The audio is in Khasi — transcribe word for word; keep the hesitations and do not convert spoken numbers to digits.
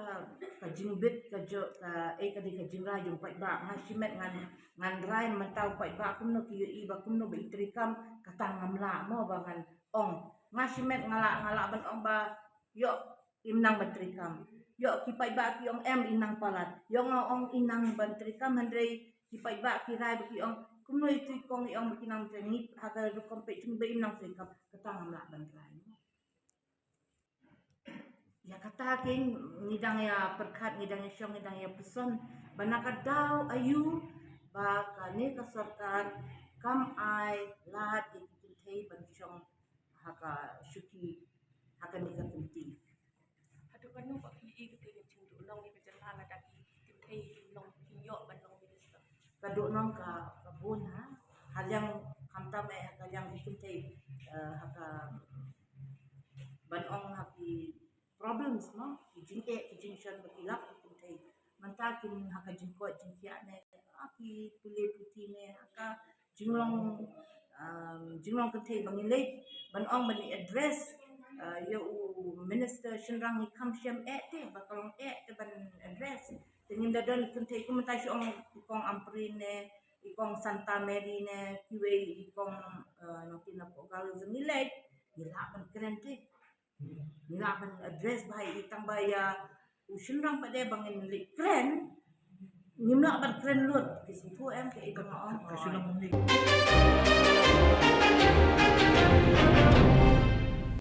ka, ka jingbit ka jong ka, eh, ka dei ka jingrai jong paidbah. Nga shimet ngan, ngan rai mynta u paidbah kumno ki ïohi ba kumno ba i treikam, kata ngam lah mo ba ngan ong. Nga shimet nga lah, nga lah ban ong ba ïoh im nang ban treikam. Ïoh ki paidbah ki ong em i nang palat. Ïoh nga ong i nang ban treikam hynrei ki paidbah ki rai ba ki ong kumno itu i kong i ong ba ki nang treikam ha ka rukom peit chung ba im nang treikam. Kata ngam lah ban rai. Ïa kata kein ngi dang ïa pyrkhat, ngi dang ïa shong, ngi dang ïa puson ba na ka daw aïu ba kane ka sorkar kam ai lad ïa ki kynthei ban shong ha ka shuki ha kane ka kynti. Haduh kano ba phi i kata ka jingduhnong ïa ka jylla lada ki kynthei kim long, kim ïoh ban long minister? Ka duhnong ka, ka bun ha. Ha liang khamtam eh, ha ka liang ki kynthei, eh, ha ka ban ong ha ki problems mo, ki jingeh, ki jingshon ba ki lap ki kynthei. Mynta kin ha ka jingkoit jingkhiah ne, ha ki pule puthi ne, ha ka jinglong, um, jinglong kynthei ba ngin leit ban ong ban address, uh, ïa u minister shynrang ngi kham shem eh te, ba ka long eh te ban address. Te ngin da don kynthei kum mynta shu ong i kong Ampareen ne, i kong Santa Mary ne, kiwei i kong, uh, nongkynnoh Pokgarls ngi leit, ngi lah ban kren te. Ngi lah ban address ba i tang ba ïa u shynrang pat de ba ngin leit kren. Ngim lah ban kren lut ki sngewthuh em, ka i ba nga ong. Ka shynrang ban leit.